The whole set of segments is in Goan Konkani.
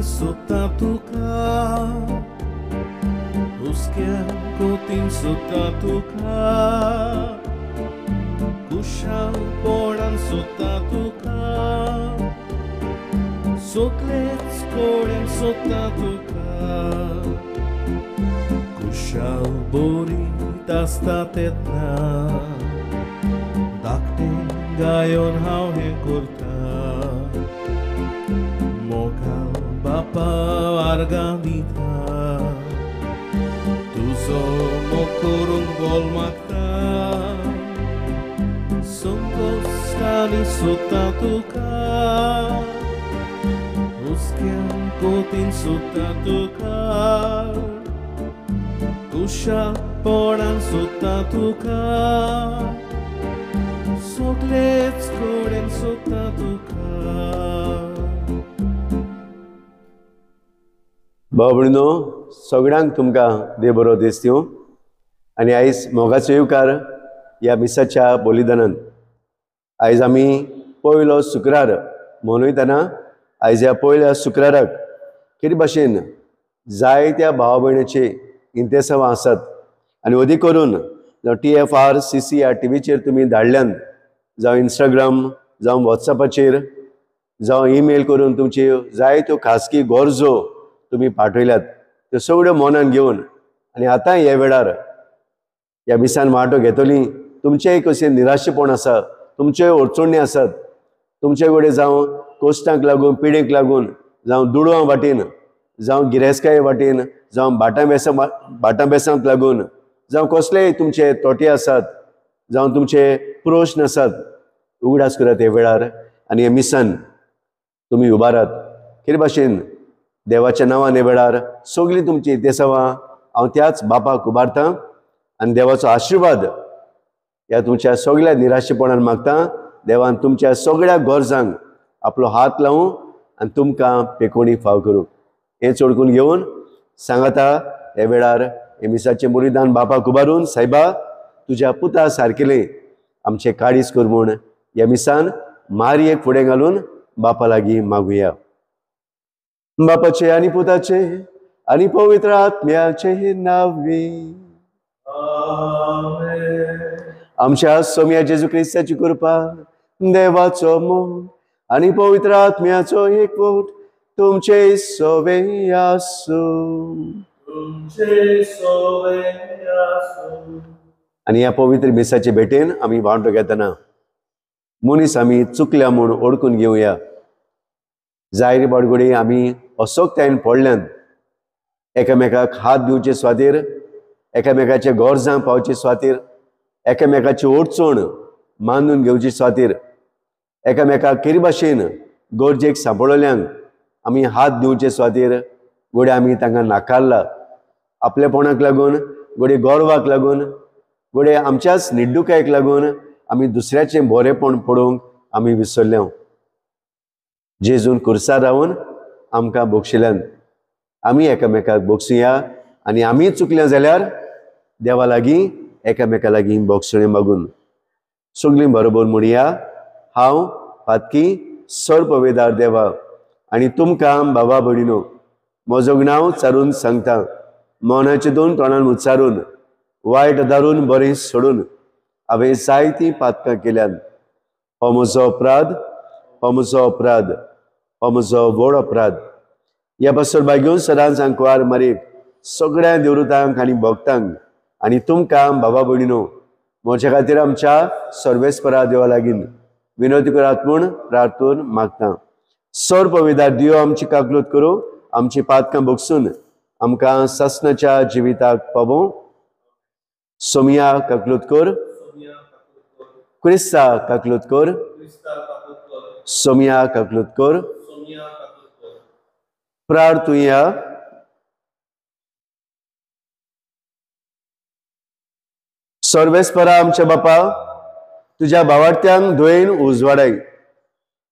सोदता तुका, हुस्क्या कोतीन सोदता तुका, कुशालपणान सोदता तुका, सगळेच कडेन सोदता तुका। कुशाल बरीत आसता तेन्ना धाकटें गायोन हांव हें करता, मोगाल बापा आर्गां दिता, तुजो मोग करूंक बोल मागता, संकश्टांनी सोदता तुका, हुस्क्या कोतीन सोदता तुका, कुशालपणान सोदता तुका, सगळेच कडेन सोदता तुका। भाव भयणीनो, सगळ्यांक तुमकां देव बरो दीस दिवं आनी आयज मोगाचो येवकार ह्या मिसाच्या बलिदानान। आयज आमी पयलो शुक्रार मनयतना आयज ह्या पयल्या शुक्राराक कितें भाशेन जायत्या भाव भयणीचे इंतेसांवां आसात आनी अदीक करून जावं TFRCC ह्या टिवीचेर तुमी धाडल्यान, जावं इंस्टाग्राम, जावं वॉट्सएपाचेर, जावं ईमेल करून तुमच्यो जायत्यो खासगी गरजो तुमी पाठयल्यात, त्यो सगळ्यो मनान घेवन आनी आतां ह्या वेळार ह्या मिसान वांटो घेतली। तुमचेय कशें निराशेपण आसा, तुमच्योय अडचणी आसात, तुमचे कडेन जावं कश्टांक लागून, पिडेक लागून, जावं दुडवां वाटेन, जावं गिरेस्तकाये वाटेन, जावं भाटां बेसांक लागून, जावं कसलेय तुमचे तोटे आसात, जावं तुमचे प्रश्न आसात, उगडास करात हे वेळार आनी हे मिसान तुमी उबारात। कितें भाशेन देवाच्या नांवान हे वेळार सगळीं तुमची देसावां हांव त्याच बापाक उबारतां आनी देवाचो आशिर्वाद ह्या तुमच्या सगळ्या निराशेपणान मागता। देवान तुमच्या सगळ्या गरजांक आपलो हात लावूं आनी तुमकां पेकोणी फाव करूं हें चडकून घेवन सांगता हे वेळार हे मिसाचें बलिदान बापाक उबारून, सायबा तुज्या पुता सारकेलें आमचें काळीज कर म्हूण ह्या मिसान मारयेक फुडें घालून बापा लागीं मागुया। बापाचे आनी पुताचे आनी पवित्र आत्म्याचे नांवी आमच्या सोम्या जेजू क्रिस्ताची कृपा, देवाचो मोग आनी पवित्र आत्म्याचो एकवट तुमचे सोवे आसूं। आनी ह्या पवित्र मिसाचे भेटेन आमी वांटो घेतना मनीस आमी चुकल्या म्हूण ओळखून घेवया। जायरे बाडगुडी आमी असोकतायेन पडल्यान एकामेकाक हात दिवचे स्वातीर, एकामेकाचे गरजांक पावचे स्वातीर, एकामेकाची अडचण मानून घेवचे स्वातीर, एकामेकाक केरी भाशेन गरजेक सांपडल्यांक आमी हात दिवचे स्वातीर घडये आमी तांकां नाकारला। आपलेपणाक लागून, घडये गर्वाक लागून, घडये आमच्याच निड्डुकायेक लागून आमी दुसऱ्याचें बरेपण पळोवंक आमी विसरले। जेजून कुर्सार रावन आमकां बक्षिल्यान आमी एकामेकाक बक्षुया आनी आमी चुकल्या जाल्यार देवा लागीं एकामेका लागीं बक्षणें मागून सगळीं बरोबर म्हणया, हांव पातकी सर्ववेदार देवा आनी तुमकां बाबा भयणीनो म्हजो नांव चारून सांगता, मनाचे दोन तोंडान उच्चारून, वायट दारून बरें सोडून हांवें जायतीं पातकां केल्यान। हो म्हजो अपराध, हो म्हजो अपराध, हो म्हजो व्हड अपराध। ह्या पासून बागेवन सदांच आंकवार मारीक सगळ्या देवरुतांक आनी भक्तांक आनी तुमकां बाबा भयणीनो म्हज्या खातीर आमच्या सर्वेस्परा देवा लागीं विनवती करात म्हूण प्रार्थून मागता। सर्वविधार दियो आमची काकलूत करूं, आमची पातकां बगसून आमकां सासणाच्या जिविताक पावोवं। सोमिया काकलूत कर, क्रिस्ता काकलूत कर, सोमिया काकलूत कर। प्रार्थुया। सर्वेस्परा आमच्या बापा, तुज्या भावार्थ्यांक धुयेन उजवाडाय,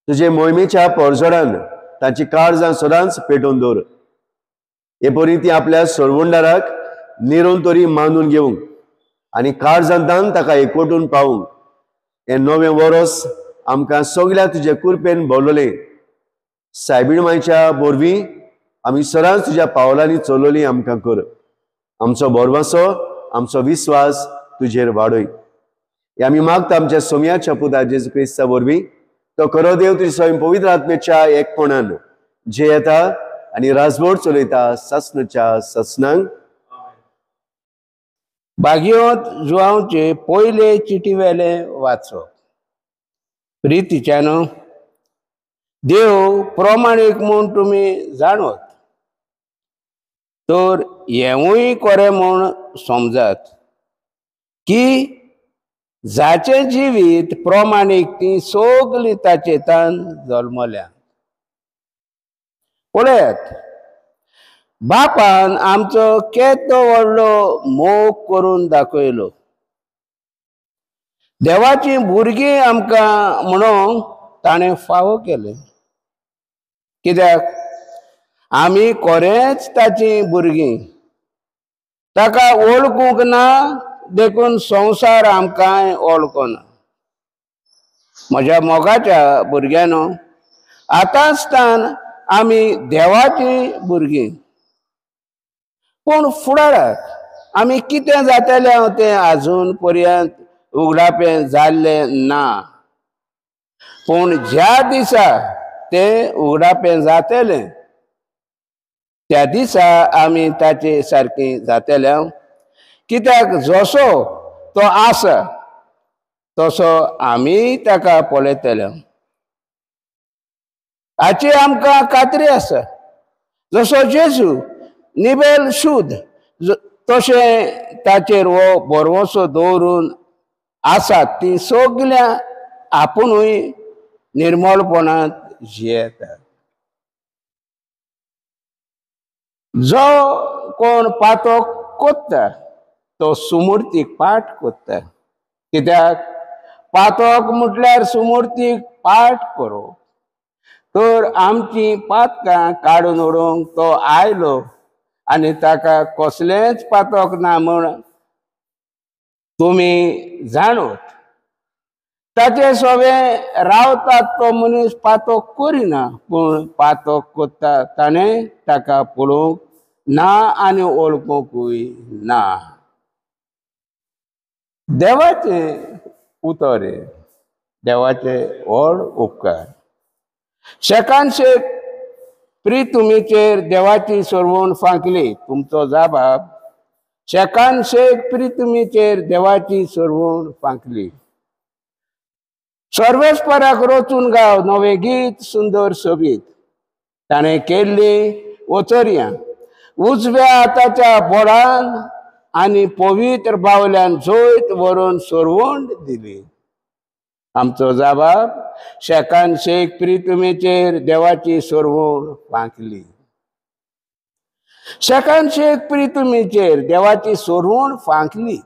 तुजे मोहिमेच्या परजोडान तांची काळजां सदांच पेटोवन दवर। हे परी ती आपल्या सरवंडाराक निरोन तरी मानून घेवंक आनी काळजांतान ताका एकवटून पावूंक हें नवें वरस आमकां सगळ्या तुजे कृपेन भरलें। सायबीण मायच्या बोरवीं आमी सदांच तुज्या पावलांनी चलोवली आमकां कर। आमचो भरवंसो, आमचो विस्वास तुजेर वाडय। हे आमी मागता आमच्या सोम्याच्या पुता जेजू क्रिस्ता वरवीं। तो खरो देव तुज्या स्वयं पवित्र आत्म्याच्या एकपणान जे येता आनी राजवट चलयता सासणाच्या सासणांक। बागियोत जुवांवचे पयले चिटी वेले वाचप। प्रितीच्यानो, देव प्रमाणीक म्हूण तुमी जाणवत तर हेंवूय खरें म्हूण समजात की जाचें जिवीत प्रमाणीक ती सगळीं ताचे तान जल्मल्या। पळयात, बापान आमचो केदो व्हडलो मोग करून दाखयलो। देवाचीं भुरगीं आमकां म्हणून ताणें फावो केलें, कित्याक आमी खरेंच ताचीं भुरगीं। ताका वळखूंक ना देखून संवसार आमकां वळखना। म्हज्या मोगाच्या भुरग्यांनो, आतांच आमी देवाचीं भुरगीं, पूण फुडाराक आमी कितें जातलें तें आजून पर्यंत उगडापें जाल्लें ना। पूण ज्या दिसा तें उगडापें जातलें त्या दिसा आमी ताचे सारकीं जातले, कित्याक जसो तो आसा तसो आमी ताका पळयतले। हाची आमकां खात्री आसा, जसो जेजू निबेल शुद्ध तशें ताचेर हो भरवंसो दवरून आसात ती सगळ्यां आपुणूय निर्मलपणांत जियेतात। जो कोण पातक कोत्ता तो सुमुर्तीक पाठ कोत्ता, कित्याक पातक म्हटल्यार सुमुर्तीक पाठ करो। तर आमची पातकां काडून उडोवंक तो आयलो आनी ताका कसलेंच पातक ना म्हूण तुमी जाणवत। ताचे सोवे रावतात तो मनीस पातक करिना, पूण पातक कोत्ता ताणें ताका पळोवंक ना आनी वळखुंकूय ना। देवाचें उतर हें, देवाचे व्हड उपकार। शेकान शेक प्रितुमीचेर देवाची सरवण फांकली। तुमचो जाबाब, शेकान शेक प्रितुमीचेर देवाची सरवण फांकली। सर्वेस्पराक रचून गाव नवें गीत सुंदर सोबीत, ताणें केल्ली वचरयां उजव्या हाताच्या बोडान आनी पवित्र बावल्यान जैत व्हरून सरवण दिली। आमचो जाबाब, शेकान शेक प्रितुमेचेर देवाची सरवण फांकली। शेकान शेक प्रितुमेचेर देवाची सरवण फांकली।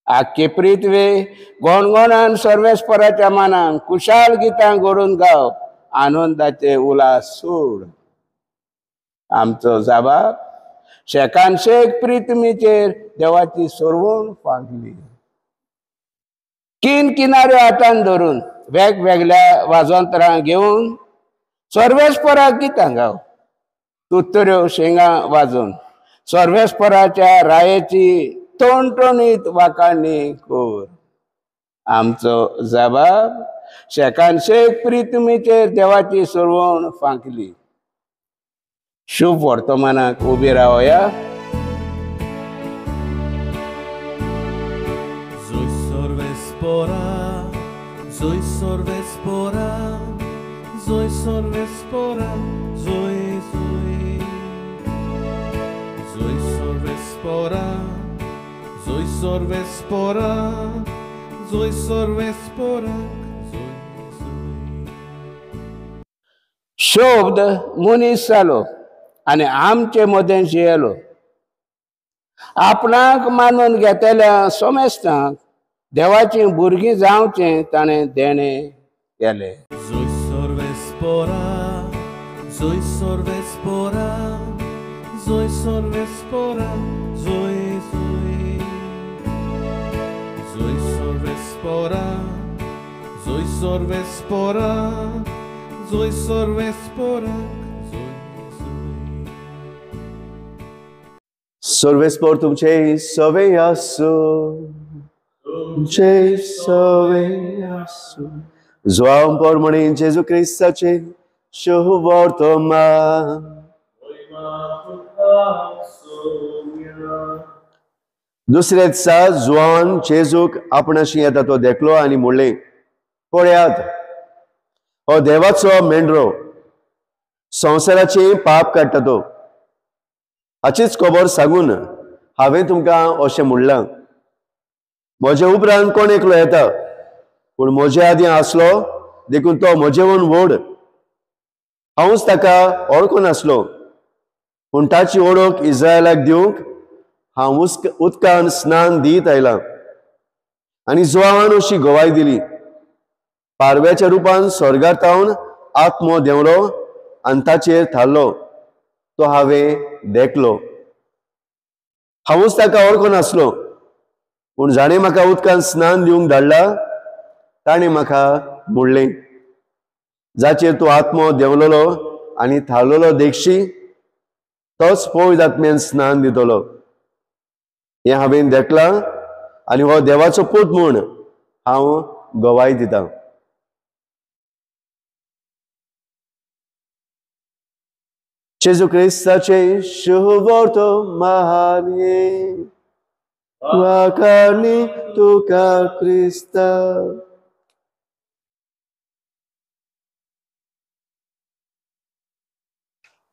आख्खे पृथ्वे गणगणान सर्वेस्पराच्या मानान कुशाल गितां घडोवन गाव आनंदाचे उल्हास सोड। आमचो जाबाब, शेकान शेक प्रितुमेचेर देवाची सरवण फांकली। किन किनाऱ्यो हातान धरून वेगवेगळ्या वाजंत्रां घेवन सर्वेस्पराक गितां गाव, तुतऱ्यो शेंगां वाजोवन सर्वेस्पराच्या रायेची टणटणीत वाखाणी कर। आमचो जाबाब, शेकान शेक प्रितुमीचेर देवाची सरवण फांकली। शुभ वर्तमानाक उबी रावया। Zoe sorvespora, zoe sorvespora, zoe zoe. Zoe sorvespora, zoe sorvespora, zoe sorvespora, zoe zoe. शब्द मनीस जालो आनी आमचे मदें जियेलो। आपणाक मानून घेतल्या समेस्तांक देवाचीं भुरगीं जावचें ताणें देणें केलें। Zoe sorvespora, zoe sorvespora, zoe sorvespora, zoe zoe. Zoe sorvespora, zoe sorvespora, zoe sorvespora, zoe zoe. सर्वेस्पोर तुमचे सवे आसूं, तुमचे सवे आसूं. जुआंव पोरमणी जेजू क्रिस्ताचे शुभवर्तमान. दुसरे दिसा जुआन जेजूक आपणाशी येता तो देखलो आनी म्हणलें, पळयात, हो देवाचो मेंढरो, संवसाराचे पाप काडटा तो. हाचीच खबर सांगून हांवें तुमकां अशें म्हणलां, म्हजे उपरांत कोण एकलो येता, पूण म्हजे आदीं आसलो, देखून तो म्हजेहून व्हड. हांवूच ताका वळखून नासलो, पूण ताची वळख इस्रायलाक दिवंक हांव उदकान स्नान दीत आयलां. आनी जुआवान अशी गवाय दिली, पारव्याच्या रुपान स्वर्गार तावन आत्मो देंवलो आनी ताचेर थारलो, तो हांवें देखलो. हांवूच ताका वळखून नासलो, पूण जाणें म्हाका उदकान स्नान दिवंक धाडला ताणें म्हाका म्हणलें, जाचेर तूं आत्मो देंवलेलो आनी थारलेलो देखशी, तोच पवित्र आत्म्यान स्नान दितलो. हें हांवें देखलां आनी हो देवाचो पूत म्हूण हांव गवाय दितां. जेजू क्रिस्ताचे शुभवर्तमान वाखाणी तुका क्रिस्ता.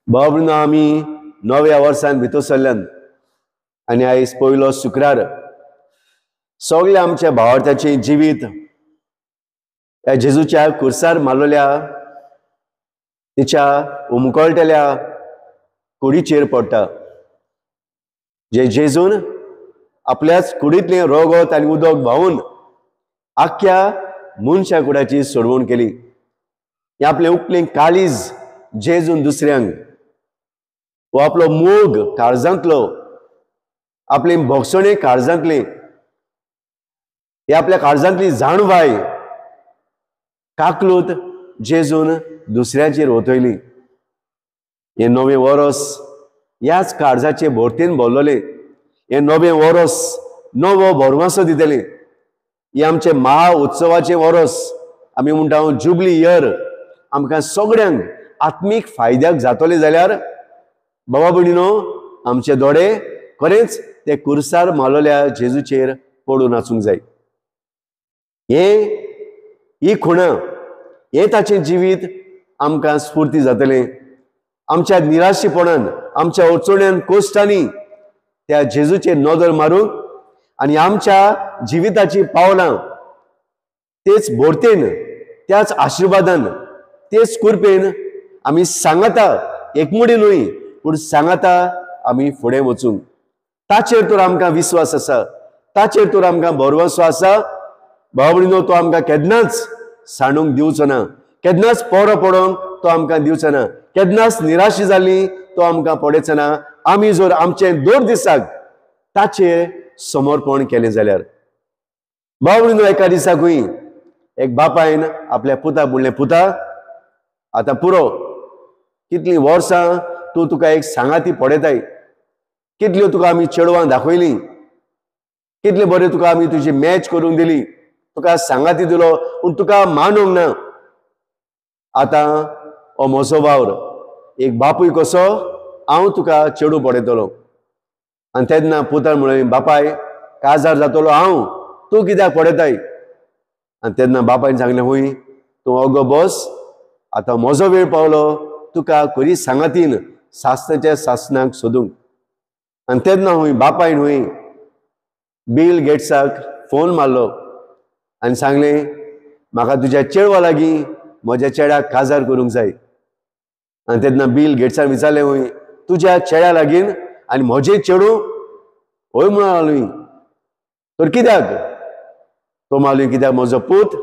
बाबूनो, आमी नव्या वर्सान भितर सरल्यान आनी आयज पयलो शुक्रार. सगळे आमच्या भावार्थाचें जिवीत ह्या जेजूच्या कुर्सार मारलेल्या तिच्या उमकळटल्या कुडीचेर पडटा, जे जेजून आपल्याच कुडींतलें रगत आनी उदक व्हांवून आख्ख्या मनशा कुडाची सोडवण केली. हें आपलें उकलें काळीज जेजून दुसऱ्यांक, हो आपलो मोग काळजांतलो, आपले भोगसणे काळजांतले, हे आपल्या काळजांतली जाणवाय काकलूत जेजून दुसऱ्याचेर ओतयली. हें नवें वरस ह्याच काळजाचे भरतेन भरलेलें. हें नवें वरस नवो भरवंसो दितलें. हें आमचें महा उत्सवाचें वरस, आमी म्हणटा जुबली इयर. आमकां सगळ्यांक आत्मीक फायद्याक जातलें जाल्यार बाबा भयणीनो, आमचे दोळे खरेंच ते कुर्सार मारलेल्या जेजूचेर पडून आसूंक जाय. हें ही खुणा, हें ताचें जिवीत आमकां स्फूर्ती जातलें. आमच्या निराशेपणान, आमच्या अडचण्यान, कोश्टांनी त्या जेजूचेर नदर मारूंक आनी आमच्या जिविताची पावलां तेच भरतेन, त्याच आशिर्वादान, तेच कृपेन आमी सांगाता, एकमुडी न्हय पूण सांगाता आमी फुडें वचूंक. ताचेर तर आमकां विस्वास आसा, ताचेर तर आमकां भरवंसो आसा. भाव भयणीनो, तो आमकां केन्नाच सांडूंक दिवचो ना, केन्नाच पोरो पडोंक तो आमकां दिवचो ना, केन्नाच निराशी जाली तो आमकां पडयचो ना. आमी जर आमचें दर दिसाक ताचेर समर्पण केलें जाल्यार. भाव भयणीनो, एका दिसाकूय एक बापायन आपल्या पुताक म्हणलें, पुता आतां पुरो, कितलीं वर्सां तूं तुका एक सांगाती पडयताय, कितल्यो तुका आमी चेडवां दाखयलीं, कितले बरें तुका आमी तुजी मॅच करूंक दिली, तुका सांगाती दिलो, पूण तुका मानूंक ना. आतां हो म्हजो वावर, एक बापूय कसो हांव तुका चेडूं पडयतलो. आनी तेन्ना पुतान म्हणलें, बापाय काजार जातलो हांव, तूं कित्याक पडयताय? आनी तेन्ना बापायन सांगलें, हूंय तूं अगो बस, आतां म्हजो वेळ पावलो तुका खरी सांगातीन सासणाच्या सासणाक सोदूंक. आनी तेन्ना हूंय बापायन हूंय बिल गेट्साक फोन मारलो आनी सांगलें, म्हाका तुज्या चेडवा लागीं म्हज्या चेड्याक काजार करूंक जाय. आनी तेन्ना बिल गेट्सान विचारलें, हूंय तुज्या चेड्या लागीं आनी म्हजें चेडूं? हय म्हणालो. तर कित्याक? तो मालूय, कित्याक म्हजो पूत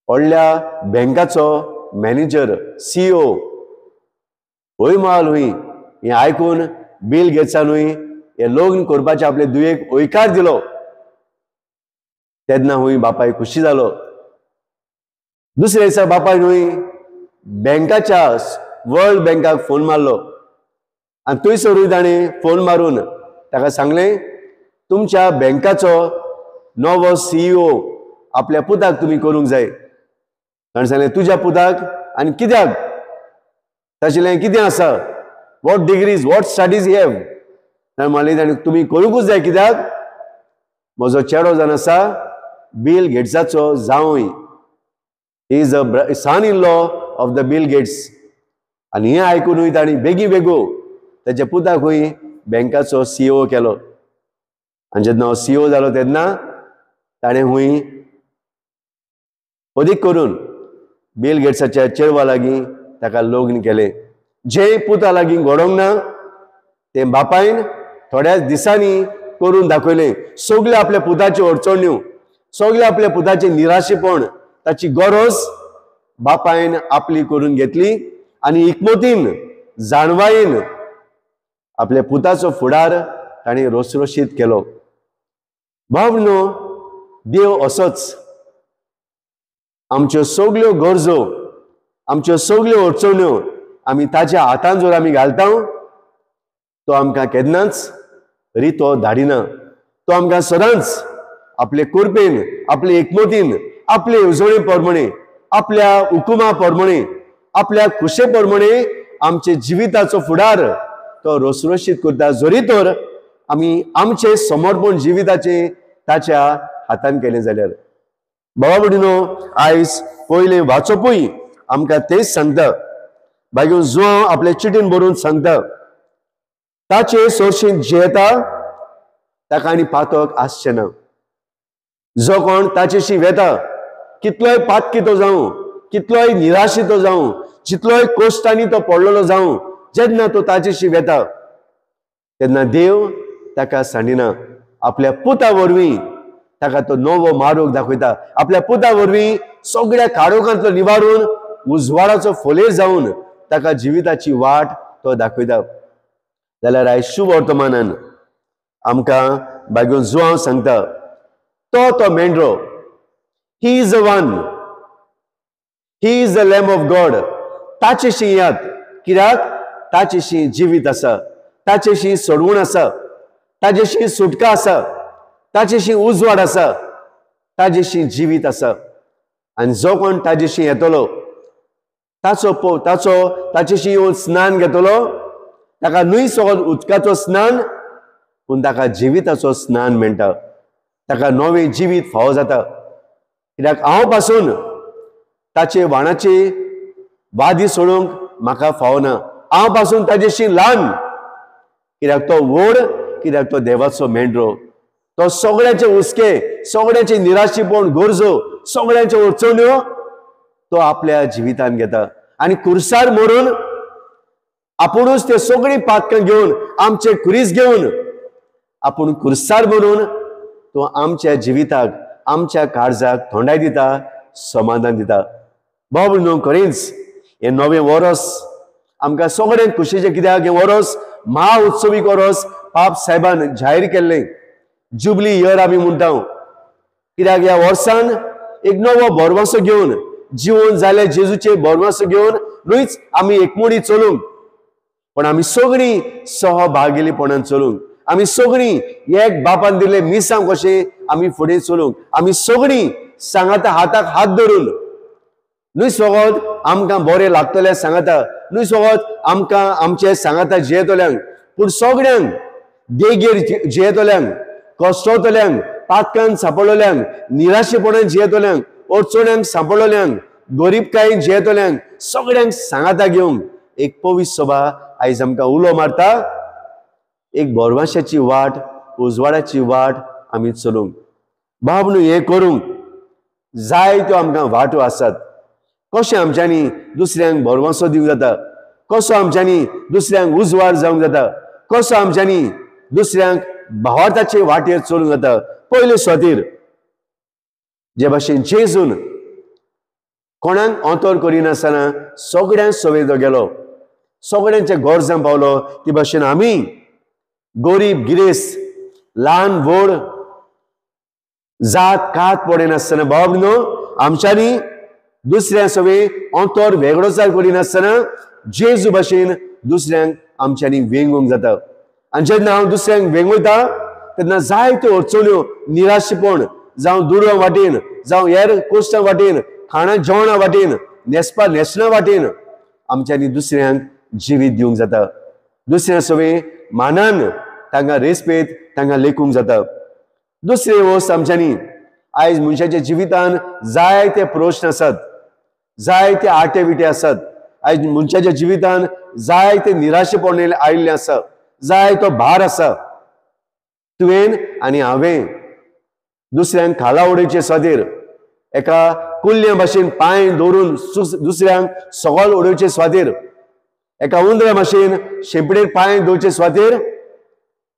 व्हडल्या बँकाचो मॅनेजर, सीईओ. हय मालूय. हें आयकून बिल गेट्सानूय हें लग्न करपाचें आपले दुयेक हयकार दिलो. तेन्ना हूंय बापाय खुशी जालो. दुसऱ्या दिसा बापायन हूंय बँकाच्या वर्ल्ड बँकाक फोन मारलो आनी थंयसरूय ताणें फोन मारून ताका सांगलें, तुमच्या बँकाचो नवो CEO आपल्या पुताक तुमी करूंक जाय. ताणें सांगलें, तुज्या पुताक आनी कित्याक, ताचें कितें आसा, what degrees, what studies he have. ताणें म्हणलें, ताणें तुमी करूंकूच जाय, कित्याक म्हजो चेडो जावन आसा बील गेट्साचो जावंय, he is a son in law of the Bill Gates. आनी हें आयकुनूय तांणी बेगी बेगो ताच्या पुताकूय बँकाचो CEO केलो. आनी जेन्ना CEO जालो तेन्ना ताणें हूंय अदीक करून बील गेट्साच्या चेडवा लागीं ताका लग्न केलें. जें पुता लागीं घडोवंक ना तें बापायन थोड्याच दिसांनी करून दाखयलें. सगळे आपल्या पुताच्यो अडचण्यो, सगळे आपल्या पुताचें निराशेपण, ताची गरज बापायन आपली करून घेतली आनी एकमतीन जाणवायेन आपल्या पुताचो फुडार ताणें रोसरोशीत केलो. भावनो, देव असोच आमच्यो सगल्यो गरजो, आमच्यो सगल्यो अडचण्यो आमी ताच्या हातान जर आमी घालता, तो आमकां केन्नाच रितो धाडिना. तो आमकां सदांच आपले कृपेन, आपले एकमतीन, आपले येवजणे प्रमाणे, आपल्या हुकुमा प्रमाणे, आपल्या खुशे प्रमाणे आमचे जिविताचो फुडार तो रोसरोशीत करता, जरी तर आमी आमचे समर्पण जिविताचे ताच्या हातान केलें जाल्यार. बाबा भयणीनो, आयज पयलें वाचपूय आमकां तेच सांगता. मागीर जुआंव आपले चिटीन बरोवन सांगता, ताचे सोर्शींत जियेता ताका आनी पातक आसचें ना. जो कोण ताचेशी वेता, कितलोय पातकी तो जावं, कितलोय निराशी तो जावं, जितलोय कोश्टांनी तो पडलेलो जावं, जेन्ना तो ताचेशी वेता तेन्ना देव ताका सांडिना. आपल्या पुता वरवीं ताका तो नवो मार्ग दाखयता. आपल्या पुता वरवीं सगळ्या काळोखांतलो निवारून उजवाडाचो फोलेर जावन ताका जिविताची वाट तो दाखयता. जाल्यार आयज शुभ वर्तमानान आमकां बागेवन जुआंव सांगता, तो तो मेंढरो, he is the one, he is the lamb of God. ताचेशी येयात, कित्याक ताचेशी जिवीत आसा, ताचेशी सोडवण आसा, ताचेशी सुटका आसा, ताचेशी उजवाड आसा, ताचेशी जिवीत आसा. आनी जो कोण ताचेशी येतलो, ताचो ताचो ताचेशी येवन स्नान घेतलो, ताका न्हय सगळो उदकाचो स्नान, पूण ताका जिविताचो स्नान मेळटा, ताका नवें जिवीत फावो जाता. कित्याक हांव पासून ताचे वाणाचे वादी सोडूंक म्हाका फावना, हांव पासून ताचेशी ल्हान, कित्याक तो व्हड, कित्याक तो देवाचो मेंढरो. तो सगळ्याचे हुस्के, सगळ्याचे निराशीपण, गरजो, सगळ्यांच्यो अडचण्यो तो आपल्या जिवितान घेता आनी कुर्सार मरून आपुणूच ते सगळीं पातकां घेवन, आमचे खुरीस घेवन आपूण कुर्सार मरून तो आमच्या जिविताक, आमच्या काळजाक थोंडाय दिता, समाधान दिता. बाबू न्हू, खरेंच हें नवें वरस आमकां सगळ्यांक खुशीचें, कित्याक हें वरस म्हा उत्सवीक वरस पाप साहेबान जाहीर केल्लें जुबली इयर आमी म्हणटा. कित्याक ह्या वर्सान एक नवो भरवंसो घेवन, जिवन जाले जेजूचे भरवंसो घेवन न्हूच आमी एकमुडी चलूंक, पण आमी सगळीं सहभागीपणान चलूंक, आमी सगळीं एक बापान दिल्ले मिसांव कशें आमी फुडें चलूंक, आमी सगळीं सांगाता हाताक हात धरून, न्हय सगळत आमकां बरें लागतलें सांगाता, न्हय सगळत आमकां आमचे सांगाता जियेतल्यांक, पूण सगळ्यांक देगेर जियेतल्यांक, कश्टवतल्यांक, पातकान सांपडलेल्यांक, निराशेपणान जियेतल्यांक, अडचण्यांक सांपडलेल्यांक, गरीबकायेन जियेतल्यांक, सगळ्यांक सांगाता घेवंक एक पवित्र सभा आयज आमकां उलो मारता. एक भरवंशाची वाट, उजवाडाची वाट आमी चलूंक. बाब न्हू, हें करूंक जायत्यो आमकां वाटो आसात. कशें आमच्यांनी दुसऱ्यांक भरवंसो दिवंक जाता, कसो आमच्यांनी दुसऱ्यांक उजवाड जावंक जाता, कसो आमच्यांनी दुसऱ्यांक भावार्थाचे वाटेर चलूंक जाता. पयले सुवातेर जे भाशेन जेजून कोणाक अंतर करिनासतना सगळ्यांक सवें तो गेलो, सगळ्यांच्या गरजां पावलो, ते भाशेन आमी गरीब गिरेस्त, ल्हान व्हड, जात कात पडनासतना बाब न्हू आमच्यांनी दुसऱ्या सवे अंतर वेगळोचार करिनासतना जेजू भाशेन दुसऱ्यांक आमच्यांनी वेंगोवंक जाता. आनी जेन्ना हांव दुसऱ्यांक वेंगयता तेन्ना जायत्यो अडचण्यो, निराशेपण, जावं दुडवां वाटेन, जावं हेर कोश्टां वाटेन, खाणा जेवणा वाटेन, न्हेसपा न्हेसणा वाटेन आमच्यांनी दुसऱ्यांक जिवीत दिवंक जाता. दुसऱ्या सगळें मानान तांकां रेस्पेद तांकां लेखूंक जाता. दुसरी वस्त आमच्यांनी आयज मनशाच्या जिवितान जायते प्रश्न आसात, जायते आटे विटे आसात. आयज मनशाच्या जिवितान जायते निराशेपण आयिल्लें आसा, जायतो भार आसा. तुवें आनी हांवें दुसऱ्यांक खाला उडोवचे स्वादीर, एका कुल्ल्या भाशेन पांय दवरून दुसऱ्यांक सगळ उडोवचे स्वादीर, एका उंदरा भाशेन शेंपडेर पांय दवरचे स्वादीर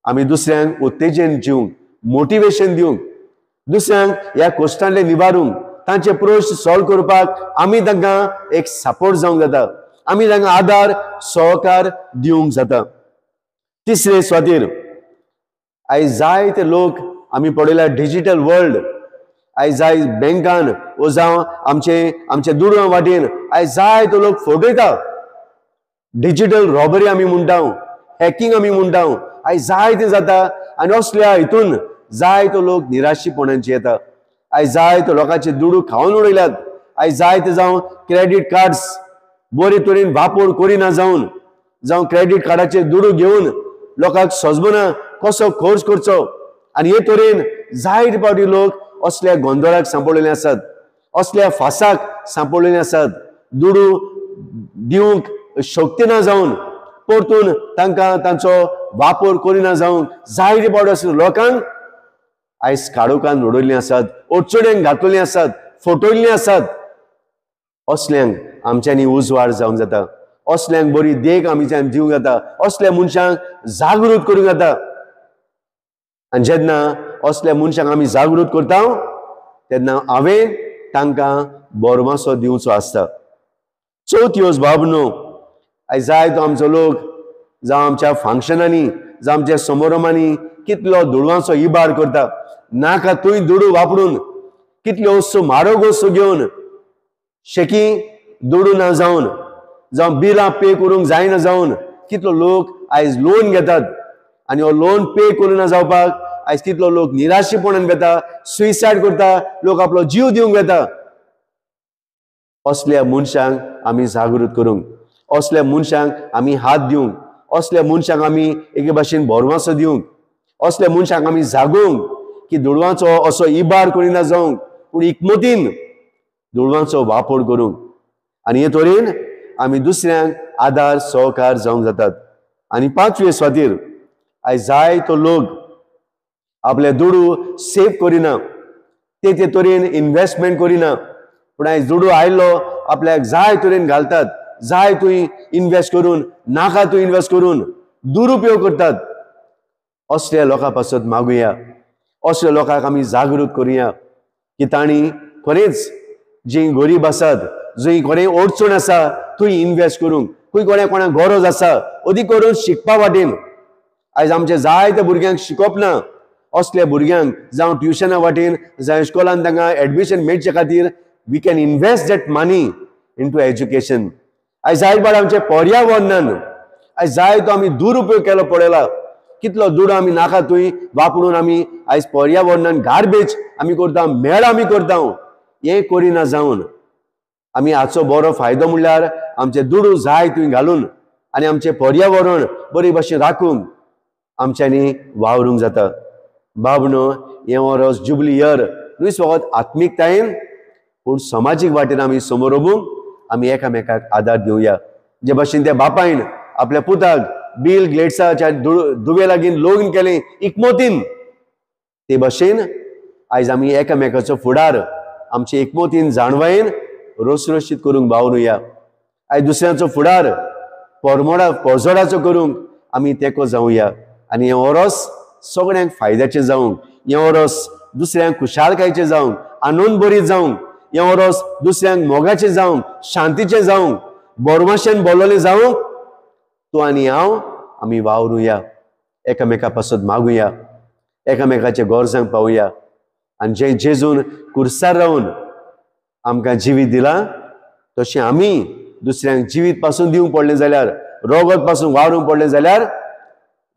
आमी दुसऱ्यांक उत्तेजन दिवंक, मोटिवेशन दिवंक, दुसऱ्यांक ह्या कोश्टांतले निवारूंक, तांचे प्रश्न सॉल्व करपाक आमी तांकां एक सपोर्ट जावंक जाता, आमी तांकां आदार सहकार दिवंक जाता. तिसरे स्वादीर आयज जायते लोक आमी पळयल्या डिजिटल वर्ल्ड, आयज जाय बँकान वो जावं आमचे आमच्या दुडवां वाटेन आयज जायते लोक फटयता. डिजिटल रॉबरी आमी म्हणटा, हॅकिंग आमी म्हणटा, आयज जायते जाता. आनी असल्या हितून जायतो लोक निराशीपणांचे येता. आयज जायतो लोकांचे दुडू खावन उडयल्यात. आयज जायते जावं क्रेडीट कार्ड्स बरे तरेन वापर करिना जावन, जावं क्रेडीट कार्डाचे दुडू घेवन लोकांक सजमना कसो खर्च करचो. आनी हे तरेन जायते फावटी लोक असल्या गोंदळाक सांपडलेले आसात, असल्या फासाक सांपडलेले आसात. दुडू दिवंक शक्ती ना जावन परतून तांकां तांचो वापर करिना जावन जायते फावटी असल्या लोकांक आयज काळोखान उडयल्लीं आसात, अडचणेक घातलेलीं आसात, फटयल्लीं आसात. असल्यांक आमच्यांनी उजवाड जावंक जाता, असल्यांक बरी देख आमच्यान दिवंक जाता, असल्या मनशांक जागृत करूंक जाता. आनी जेन्ना असल्या मनशांक आमी जागृत करता तेन्ना हांवें तांकां बोरमासो दिवचो आसता. चवथी वस्त बाब न्हू, आयज जायतो आमचो लोक जावं आमच्या फंक्शनांनी, जावं आमच्या समारंभांनी कितलो दुडवांचो इबाड करता. नाका थंय दुडू वापरून कितल्यो वस्तू म्हारग वस्तू घेवन शेकी दुडू ना जावन, जावं बिलां पे करूंक जायना जावन कितलो लोक आयज लोन घेतात. आनी हो लोन पे करूं ना जावपाक आयज कितलो लोक निराशेपणान वेता, सुसायड करता, लोक आपलो जीव दिवंक वेता. असल्या मनशांक आमी जागृत करूंक, असल्या मनशांक आमी हात दिवंक, असल्या मनशांक आमी एके भाशेन भरवासो दिवंक, असल्या मनशांक आमी जागोवंक की दुडवांचो असो इबाड करिना जावंक, पूण इकमतीन दुडवांचो वापर करूंक. आनी हे तरेन आमी दुसऱ्यांक आदार सहकार जावंक जातात. आनी पांचवे स्वातीर आयज जायतो लोक आपले दुडू सेव करिना, ते ते तरेन इन्वेस्टमेंट करिना, पूण आयज दुडू आयलो आपल्याक जाय तरेन घालतात, जाय थंय इन्वेस्ट करून, नाका थंय इन्वेस्ट करून दुरुपयोग करतात. असल्या लोकां पासत मागुया, असल्या लोकांक आमी जागृत करुया की तांणी खरेंच जी गरीब आसात, जंय कोणें अडचण आसा थंय इन्वेस्ट करूंक, खंय कोणा कोणाक गरज आसा अदीक करून शिकपा वाटेन. आयज आमचे जायते भुरग्यांक शिकप ना, असल्या भुरग्यांक जावं ट्युशना वाटेन, जावं इस्कॉलान तांकां एडमिशन मेळचे खातीर we can invest that money into education. आयज जायत बाळ आमचें पर्यावरणान आयज जाय तो आमी दुरुपयोग केलो पळयला, कितलो दुडू आमी नाका थंय वापरून आमी आयज पर्यावरणान गार्बेज आमी करता, मेळ आमी करता. हें करिना जावन आमी हाचो बरो फायदो म्हणल्यार आमचे दुडू जाय थंय घालून आनी आमचें पर्यावरण बरे भाशेन राखूंक आमच्यांनी वावरूंक जाता. बाब न्हू, हें वर्स जुबली इयर न्हय फकत आत्मिकतायेन पूण समाजीक वाटेन आमी समोर उबूंक आमी एकामेकाक आदार दिवया. जे भाशेन त्या बापायन आपल्या पुताक बिल गेट्साच्या दुवे लागीं लग्न केलें एकमतीन, ते भाशेन आयज आमी एकामेकाचो फुडार आमचे एकमतीन जाणवायेन रोसरोशीत करूंक वावरुया. आयज दुसऱ्यांचो फुडार परमोडा परजोडाचो करूंक आमी तेंको जावया. आनी हें वरस सगळ्यांक फायद्याचें जावंक, हें वरस दुसऱ्यांक खुशालकायेचें जावंक, आनंद बरी जावंक, हें वरस दुसऱ्यांक मोगाचें जावंक, शांतीचें जावंक, बोरमाशेन बोललें जावंक तूं आनी हांव आमी वावरुया, एकामेका पासत मागुया, एकामेकाच्या गरजांक पावया. आनी जें जेजून कुर्सार रावन आमकां जिवीत दिलां तशें आमी दुसऱ्यांक जिवीत पासून दिवंक पडलें जाल्यार, रोगत पासून वावरूंक पडलें जाल्यार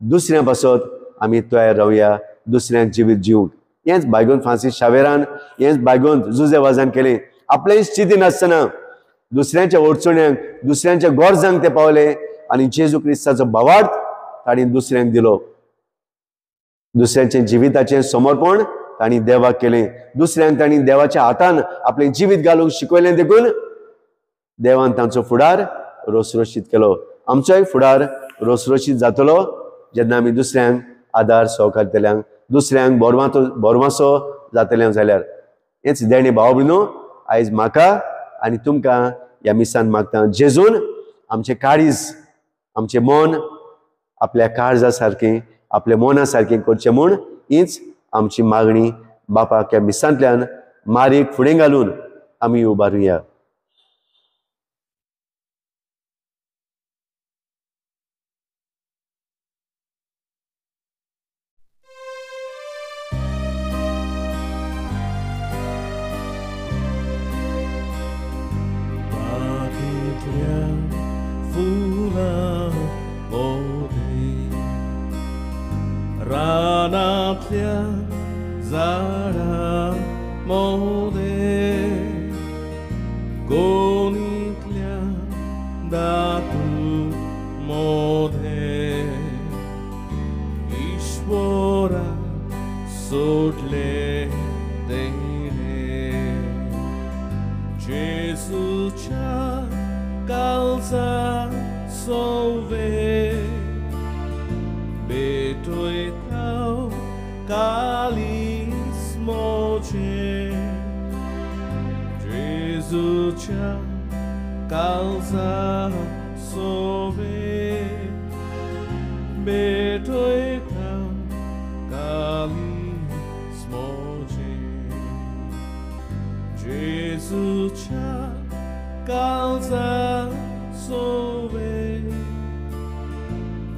दुसऱ्यां पासत आमी तयार रावया दुसऱ्यांक जिवीत जिवंक. हेंच बायगून फ्रांसीस शावेरान, हेंच बायगून जुजे वाजान केलें. आपलेंच चिंती नासतना दुसऱ्यांच्या अडचण्यांक, दुसऱ्यांच्या गरजांक ते पावले आनी जेजू क्रिस्ताचो भावार्थ तांणी दुसऱ्यांक दिलो. दुसऱ्यांचें जिविताचें समर्पण तांणी देवाक केलें. दुसऱ्यांक तांणी देवाच्या हातान आपलें जिवीत घालूंक शिकयलें. देखून देवान तांचो फुडार रोसरोशीत केलो. आमचोय फुडार रोसरोशीत जातलो जेन्ना आमी दुसऱ्यांक आदार सहकार दितल्यांक, दुसऱ्यांक बोरवासो जातल्यांक जाल्यार. हेंच देणे भाव भयणो आयज म्हाका आनी तुमकां ह्या मिसान मागता, जेजून आमचें काळीज, आमचें मन आपल्या काळजा सारकें, आपल्या मना सारकें करचें म्हूण हीच आमची मागणी बापाक ह्या मिसांतल्यान मारीक फुडें घालून आमी उबारुया. रानांतल्या झाडां मोदे गोनींतल्या दातू मोदे ईश्वरा सोडले तेणे जेजूच्या काळजा सोवे भेटयता कालीस मोजे जेजूच्या काळजा सोवे भेटयता कालीस मोजे जेजूच्या काळजा सोवे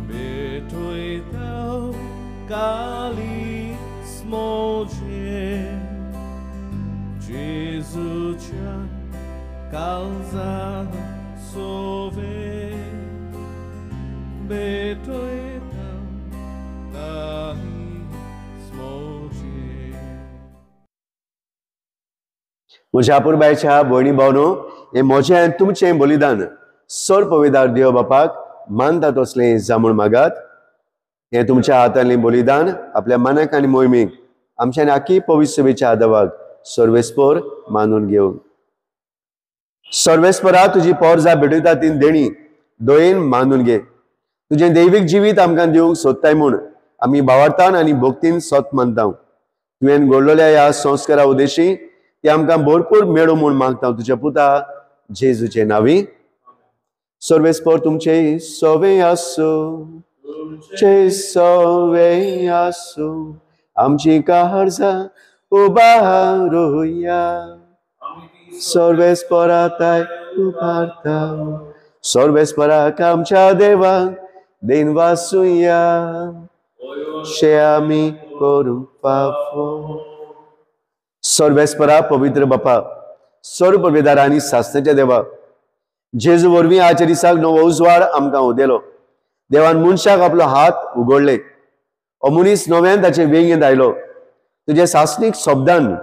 भेटयता कालीस मोजे जेजूच्या काळजा सोवे भेटयता कालीस मोजे. म्हज्या पुरबायच्या भयणी भावनो, हें म्हजें आनी तुमचें बलिदान सर्वपविदार देव बापाक मानता तसलें जामूण मागात. हें तुमच्या हातांतलें बलिदान आपल्या मनाक आनी मोहिमेक आमच्या आखी पवित्र सभेच्या आदावाक सर्वेस्पर मानून घेवंक. सर्वेस्परा तुजी पोरजा भेटयता ती देणी दयेन मानून घे. तुजें दैवीक जिवीत आमकां दिवंक सोदताय म्हूण आमी भावार्थान आनी भक्तीन सत मानता. तुवें घडलेल्या ह्या संस्कारा उद्देशी ते आमकां भरपूर मेळूं म्हूण मागता तुज्या पुता जेजूचे नांवी. सर्वेस्पर तुमचे सवे आसूं, तुमचे सवे आसूं, आमची काळजां उबारुया. सर्वेस्परा ताय उबारता, सर्वेस्पराक आमच्या देवाक देन वासुया, शे आमी करूंक फावो. सर्वेस्परा पवित्र बापा, सर्वपविदार आनी सासणाच्या देवा, जेजू वरवीं आजच्या दिसाक नवो उजवाड आमकां उदेलो. देवान मनशाक आपलो हात उगडले, हो मनीस नव्यान ताचे वेंगेंत आयलो. तुज्या सासणीक शब्दान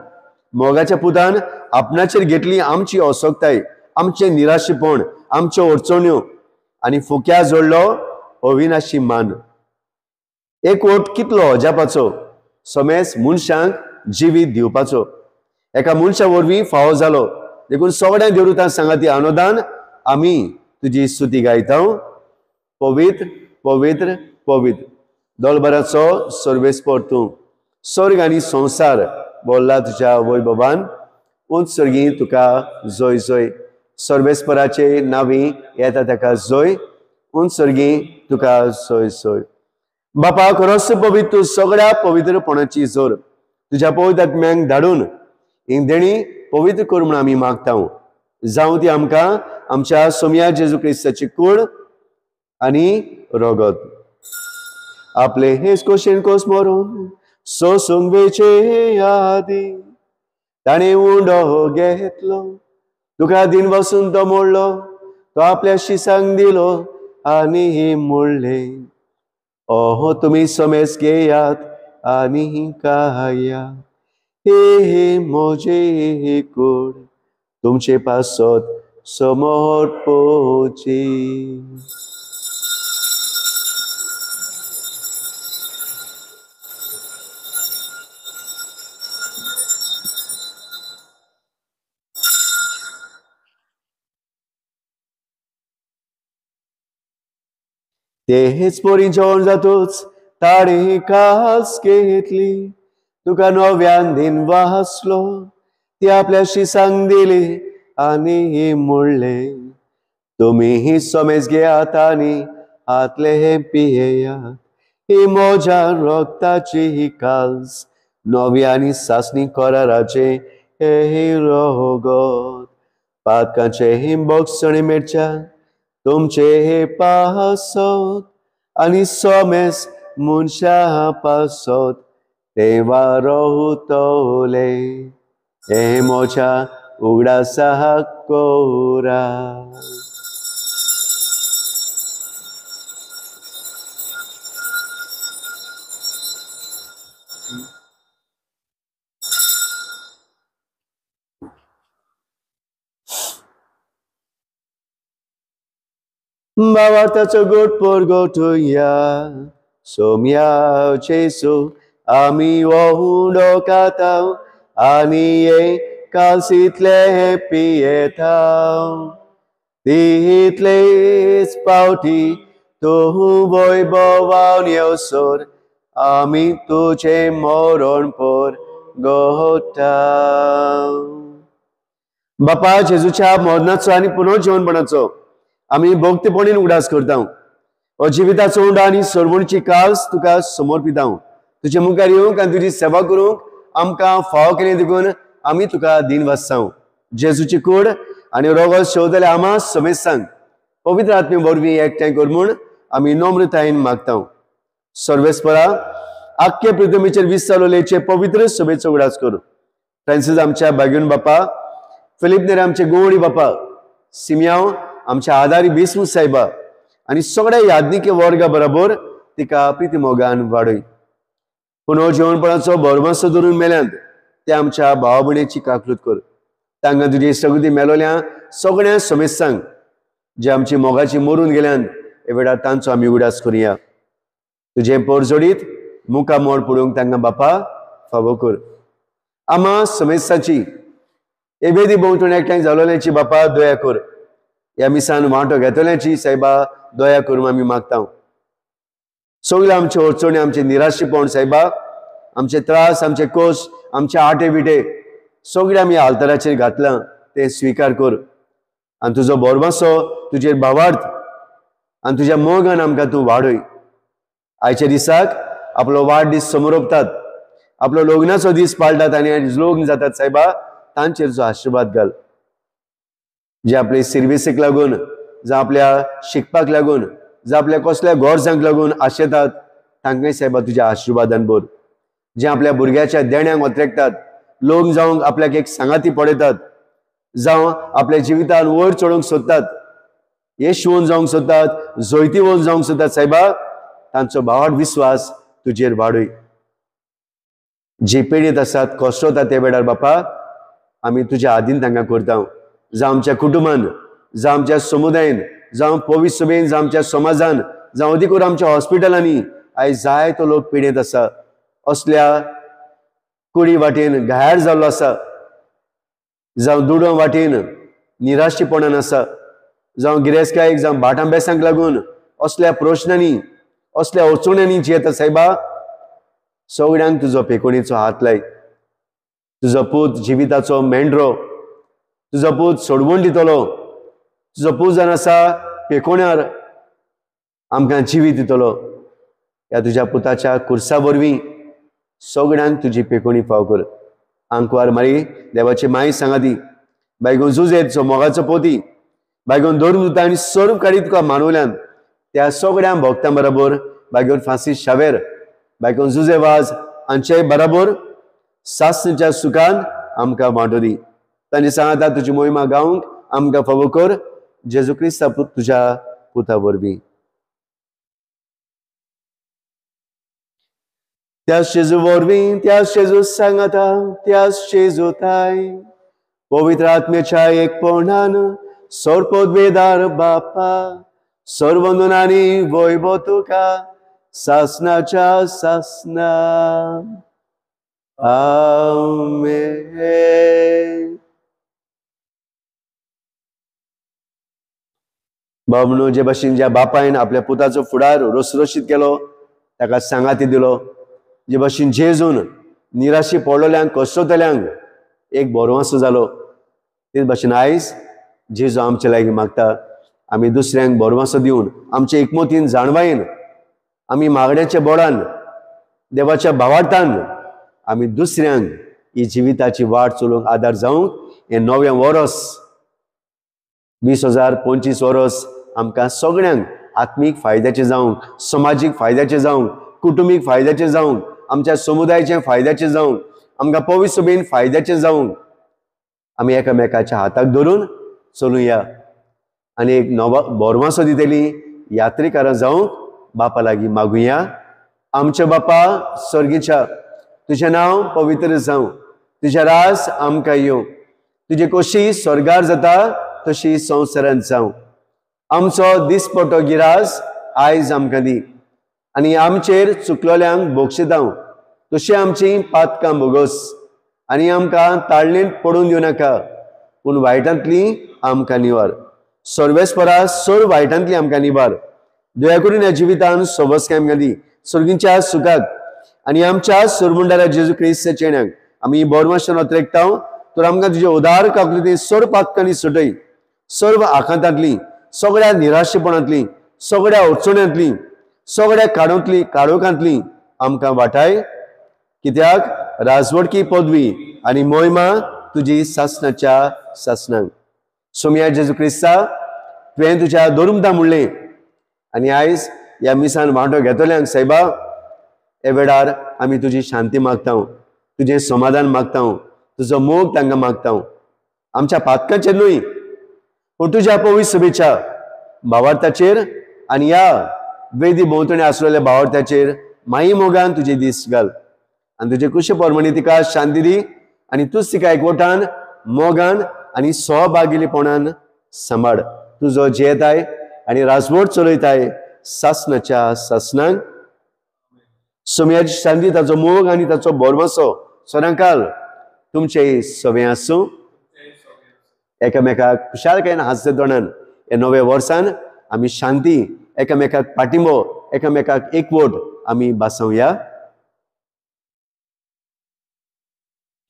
मोगाच्या पुतान आपणाचेर घेतली आमची असक्ताय, आमचें निराशेपण, आमच्यो अडचण्यो आनी फुक्या जोडलो अविनाशी मान. एक वट कितलो अजापाचो, समेस मनशांक जिवीत दिवपाचो एका मनशा वरवीं फावो जालो. देखून सगळ्या देवरुतां सांगाती आनंदान आमी तुजी स्तुती गायता. पवित्र पवित्र पवित्र दोलभराचो सर्वेस्पर तूं, स्वर्ग आनी संवसार बोल्ला तुज्या वैभवान. उंच सर्गी तुका जोय जोय, सर्वेस्पराचे नांवी येता ताका जोय, उंच सर्गी तुका जोय जोय. बापा खरोच पवित्र तूं सगळ्या पवित्रपणाची जोर, तुज्या पवित्र आत्म्यांक धाडून ही देणी पवित्र कर म्हूण आमी मागता. जावं ती आमकां आमच्या सोमया जेजू क्रिस्ताची कूड आनी रगत. आपले हेच कोशेन कोस मरून सोसूंक वेचे आदी ताणें उंडो घेतलो, तुका दिन वसून तो मोडलो, तो आपल्या शिसांक दिलो आनी म्हणलें, ओहो तुमी समेस घेयात आनी खाया, हे म्हजे कूड तुमचे पासत समर्पची। तेच पोरी जेवण जातूच ताणें कास घेतली, तुका नव्यान दिन वाचलो, ती आपल्याशी सांग दिली आनी म्हणलें, तुमी ही समेज घेयात आनी हातले हे पियेयात, ही म्हज्या रक्ताची ही काल्स नवी आनी सासणी कराराचें हे रगत, पातकांचें हे बोगसणे मेळच्या तुमचे हे पासत आनी सोमेस मनशा पासत तेवा रोवतले, हे म्हज्या उगडासा कोरा। भावार्थाचो गोड परगटुया सोम्या जेसू, आमी उंडो खाताव आनी हे कालसीतले पियेताव, तितलेच पावटी तूं वैभवान येवसर आमी तुजें मरण परगटाव। बापा जेजूच्या मरणाचो आनी पुनर्जीवनपणाचो आमी भक्तीपणीन उगडास करता। हो जिविताचो उंडो आनी सर्वणची काल्स तुका समर्पिता। तुजे मुखार येवंक आनी तुजी सेवा करूंक आमकां फावो केली देखून आमी तुका दिन वाचता। जेजूची कूड आनी रोगो शेवतले आमा समेस्तांक पवित्र आत्मे वरवीं एकठांय कर म्हूण आमी नम्रतायेन मागता। सर्वेस्परा आख्खे पृथ्वीचेर विस्तारलेचे पवित्र सभेचो उगडास करूं। फ्रांसीस आमच्या बागेवन बापा, फिलीप नेर आमचे गोवडी बापा, सिमियांव आमच्या आदारी बिस्मू साहेबा आनी सगळ्या यादनिके वर्गा बरोबर तिका प्रिती मोगान वाडय। पुनर्जीवनपणाचो भरमासो धरून मेल्यांत ते आमच्या भाव भयणीची काकलूत कर। तांकां तुजी सगळी मेलोल्या सगळ्या समेस्तांक जे आमची मोगाची मरून गेल्यान हे वेळार तांचो आमी उगडास करुया। तुजें पोरजोडीत मुखा मोड पडूंक तांकां बापा फावो कर। आमा समेस्तांची हे वेदी भोंवतणी एकठांय जालोल्याची बापा दया कर। ह्या मिसान वांटो घेतल्याची सायबा दया करून आमी मागता। सगळे आमचे अडचणी, आमचे निराशेपण सायबा, आमचे त्रास, आमचे कोश, आमचे आटे विटे सगळे आमी आल्ताराचेर घातलां ते स्विकार कर आनी तुजो भरमासो, तुजेर भावार्थ आनी तुज्या मोगान आमकां तूं वाडय। आयच्या दिसाक आपलो वाडदीस समरोपतात, आपलो लग्नाचो दीस पाळटात आनी लग्न जातात सायबा, तांचेर जो आशिर्वाद घाल। जे आपले सर्विसीक लागून, जावं आपल्या शिकपाक लागून, जावं आपल्या कसल्या गरजांक लागून आशेतात तांकांय सायबा तुज्या आशिर्वादान भर। जे आपल्या भुरग्याच्या देण्यांक वत्रेकतात, लग्न जावंक आपल्याक एक सांगाती पळयतात, जावं आपल्या जिवितान वयर चडोवंक सोदतात, येशवंत जावंक सोदतात, जैतिवंत जावंक सोदतात सायबा, तांचो भावार्थ विस्वास तुजेर वाडय। जे पिडीत आसात, कश्टवतात ते वेळार बापा आमी तुज्या आदीन तांकां करता। जावं आमच्या कुटुंबान, जावं आमच्या समुदायन, जावं पवित्र सभेन, जावं आमच्या समाजान, जावं अदीक करून आमच्या हॉस्पिटलांनी आयज जाय तो लोक पिडेंत आसा, असल्या कुडी वाटेन घायाळ जाल्लो आसा, जावं दुडो वाटेन निराशेपणान आसा, जावं गिरेस्तकायेक, जावं भाटां बेसांक लागून असल्या प्रश्नांनी, असल्या अडचण्यांनी जियेता सायबा, सगळ्यांक तुजो पेकोणीचो हात लाय। तुजो पूत जिविताचो मेंढरो, तुजो पूत सोडवण दितलो, तुजो पूत जावन आसा पेकोण्यार आमकां जिवीत दितलो। ह्या तुज्या पुताच्या कुर्सा वरवीं सगळ्यांक तुजी पेकोणी फाव कर। आंकवार मारी देवाची माई सांगा ती बायगून जुजेत जो मोगाचो पोती बायगून धरून दिता आनी सर्व काडीत तुका मानवल्यान त्या सगळ्या भक्तां बरोबर बायगून फ्रांसीस शावेर, बायगून जुजे वाज हांचे बरोबर सासणीच्या सुखान आमकां वांटो दी। तांणी सांगता तुजी मोहिमा गावंक आमकां फावो कर, जेजू क्रिस्ता तुज्या पुता वरवीं। त्याच जेजू वरवीं, त्याच जेजू सांगाता, त्याच जेजू ताय पवित्र आत्म्याच्या एकपणान सर्वपदवेदार बापा सर्वंदनानी वैभव तुका सासनाच्या सासना. आमेन. बाबनो जे भाशेन ज्या बापायन आपल्या पुताचो फुडार रोसरोशीत केलो, ताका सांगाती दिलो, जे भाशेन जेजून निराशी पडलेल्यांक कश्टतल्यांक एक बरोवासो जालो, तेच भाशेन आयज जेजू आमचे लागीं मागता आमी दुसऱ्यांक बरोवासो दिवन आमचे एकमतीन जाणवायेन आमी मागण्याच्या बोडान देवाच्या भावार्थान आमी दुसऱ्यांक ही जिविताची वाट चलोवंक आदार जावंक हें नवें वरस 2025 वरस आमकां सगळ्यांक आत्मीक फायद्याचें जावंक, समाजीक फायद्याचें जावंक, कुटुंबीक फायद्याचें जावंक, आमच्या समुदायाचें फायद्याचें जावंक, आमकां पवित्र सभेन फायद्याचें जावंक आमी एकामेकाच्या हाताक धरून चलुया आनी एक नवो बोरवासो दितली यात्रेकारां जावंक बापा लागीं मागुया. आमच्या बापा स्वर्गीच्या, तुजें नांव पवित्र जावं, तुजें रास आमकां येवं, तुजी कशी स्वर्गार जाता तशी संवसारांत जावं. आमचो दिसपटो गिरास आयज आमकां दी आनी आमचेर चुकलोल्यांक बक्षितांव तशी आमची पातकां भोगोस आनी आमकां ताळणेंत पडून दिवं नाका, पूण वायटांतली आमकां निवार. सर्वेस्परा सर्व वायटांतली आमकां निवार. दया करून ह्या जिवितान सोबसकाय आमकां दी सर्गींच्या सुखाक आनी आमच्या सुरमुंडारा जेजू क्रिस्ताच्या चेण्याक आमी बोरमाशन अत्रेकतांव. तर आमकां तुजे उदार काकली सर्व पातकांनी सुटय, सर्व आखातांतली, सगळ्या निराशेपणांतली, सगळ्या अडचण्यांतली, सगळ्या काडोंतली काळोखांतली आमकां वाटाय. कित्याक राजवडकी पदवी आनी मोहिमा तुजी सासनाच्या सासनाक. सोमया जेजू क्रिस्ता, तुवें तुज्या धोरुमता म्हणलें आनी आयज ह्या मिसान वांटो घेतल्यांक सायबा हे वेळार आमी तुजी शांती मागता, तुजें समाधान मागता, तुजो मोग तांकां मागता. आमच्या पातकांचेर न्हय पूण तुज्या पवित्र सभेच्या भावार्थाचेर आनी ह्या वेदी भोंवतणी आसलेल्या भावार्थाचेर माई मोगान तुजे दीस घाल आनी तुजे कुशे प्रमाणे तिका शांती दी आनी तूच तिका एकवटान मोगान आनी सहभागीपणान सांबाळ. तुजो जियेताय आनी राजवट चलयताय सासनाच्या सासनाक. सोम्याची शांती, ताचो मोग आनी ताचो भरवंसो सदांकाल तुमचे सवे आसूं. एकामेकाक खुशालकायेन हांसते तोंडान ह्या नव्या वर्सान आमी शांती, एकामेकाक पाठिंबो, एकामेकाक एकवट आमी बासोवया.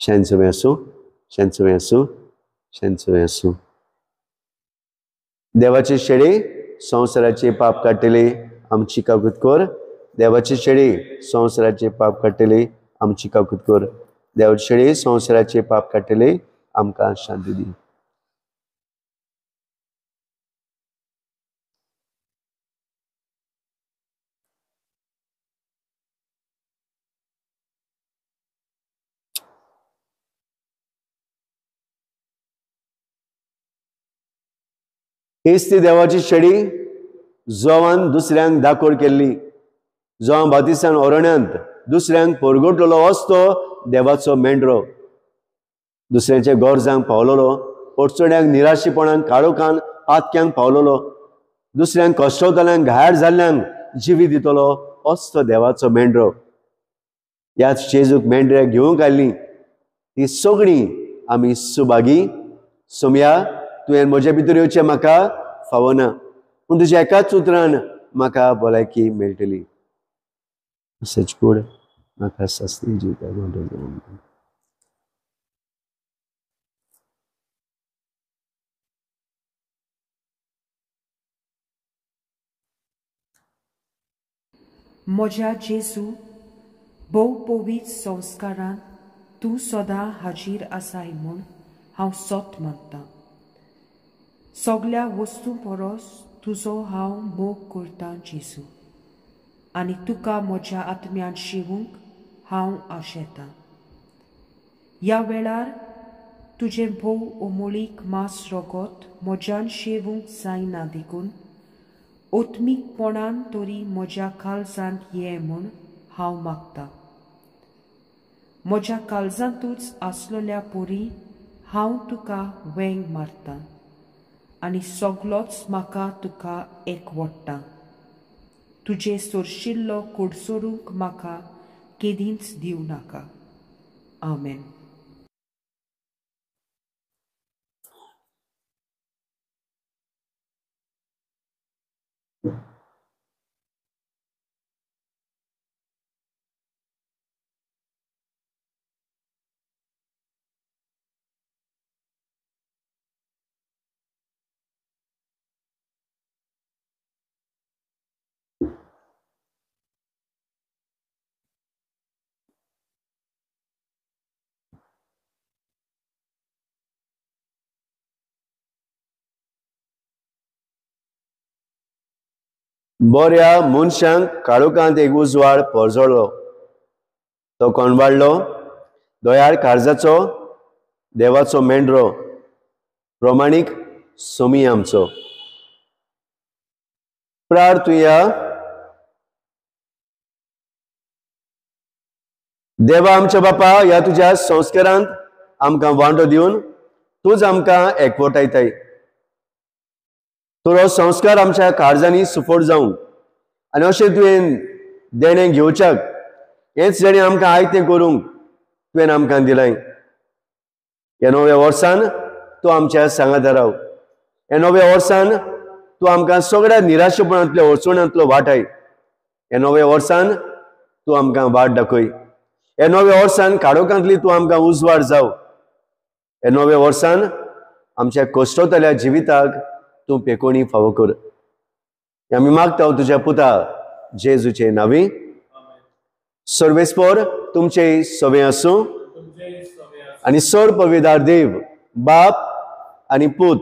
शांत सवे आसूं, शांत सवे आसूं, शांत सवे आसूं. देवाचे शेडे संवसाराचे पाप काडटले आमची काकूत कर. देवाचे शेडे संवसाराचे पाप काडटले आमची काकूत कर. देवाचे शेडे संवसाराचे पाप काडटले आमकां शांती दी. हीच ती देवाची शेडी जोवान दुसऱ्यांक दाखोड केल्ली, जोवान बातिसान अरण्यांत दुसऱ्यांक परगटलेलो असतो देवाचो मेंढरो, दुसऱ्यांच्या गरजांक पावलेलो, अडचण्यांक निराशेपणाक काळोखान पातक्यांक पावलेलो, दुसऱ्यांक कश्टवतल्यांक घायाळ जाल्ल्यांक जिवी दितलो असतो देवाचो मेंढरो. ह्या जेजूक मेंढऱ्याक घेवंक आयलीं ती सगळीं आमी सुभागी. सोमया, तुवें म्हज्या भितर येवचें म्हाका फावना, पूण तुज्या एकाच उतरान म्हाका भलायकी मेळटली. सचकूड म्हाका सासणी जिविता. म्हज्या जेजू, भोव पवित्र संस्कारान तूं सदां हाजीर आसाय म्हूण हांव सत मानतां. सगल्या वस्तू परस तुजो हांव मोग करतां जेजू, आनी तुका म्हज्या आत्म्यान शिवूंक हांव आशेतां. ह्या वेळार तुजें भोव अमोळीक मांस रगत म्हज्यान शेवूंक जायना देखून आत्मीकपणान तरी म्हज्या काळजांत ये म्हूण हांव मागतां. म्हज्या काळजांतूच आसलेल्या परी हांव तुका वेंग मारतां आनी सगलोच म्हाका तुका एकवडटा. तुजे सोरशिल्लो कोडसोरूंक म्हाका केदींच दिवं नाका. आमेन. बऱ्या मनशांक काळोखांत एक उजवाड परजळ्ळो. तो कोण वाडलो? दयाळ काळजाचो देवाचो मेंढरो, प्रमाणीक सोमी आमचो. प्रार्थुया. देवा आमच्या बापा, ह्या तुज्या संस्कारांत आमकां वांटो दिवन तूंच आमकां एकवटायताय. तुजो संस्कार आमच्या काळजांनी सुफोट जावंक आनी अशें तुवें देणें घेवच्याक, हेंच देणें आमकां आयतें करूंक तुवें आमकां दिलां. ह्या नव्या वर्सान तूं आमच्या सांगाता राव. ह्या नव्या वर्सान तूं आमकां सगळ्या निराशेपणांतलो अडचणांतलो वाटाय. ह्या नव्या वर्सान तूं आमकां वाट दाखय. ह्या नव्या वर्सान काळोखांतली तूं आमकां उजवाड जाव. ह्या नव्या वर्सान आमच्या कश्टोतल्या जिविताक तूं पेकोणी फावो कर. आमी मागता तुज्या पुता जेजूचे नांवी. सर्वेस्पर तुमचे सवे आसूं आनी सर पविदार देव बाप आनी पूत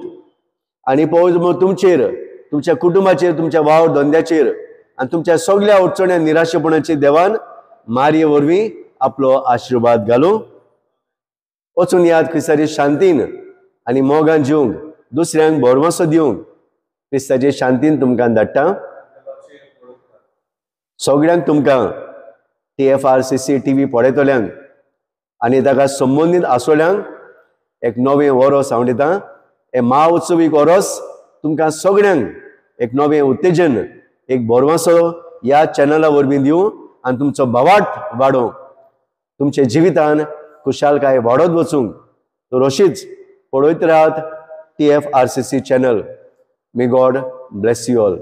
आनी पवित्र तुमचेर, तुमच्या कुटुंबाचेर, तुमच्या वावर धंद्याचेर आनी तुमच्या सगळ्या अडचण्या निराशेपणाचेर देवान मारये वरवीं आपलो आशिर्वाद घालूं. वचून याद क्रिस्ताचे शांतीन आनी मोगान जिवंक, दुसऱ्यांक भरवंसो दिवंक क्रिस्ताचे शांतीन तुमकां धाडटा. सगळ्यांक तुमकां TFRCC TV पळयतल्यांक आनी ताका संबंदीत आसोल्यांक एक नवें वरोस हांव दितां. हें म्हाउत्सवीक वरोस तुमकां सगळ्यांक एक नवें उत्तेजन, एक भरवंसो ह्या चॅनला वरवीं दिवं आनी तुमचो भावार्थ वाडोवंक, तुमच्या जिवितान खुशालकाय वाडत वचूंक तर अशीच पळयत राहात TFRCC channel. May God bless you all.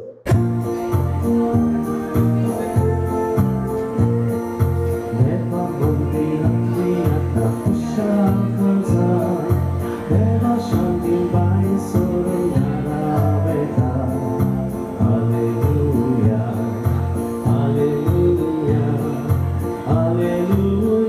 Hallelujah, hallelujah, hallelujah.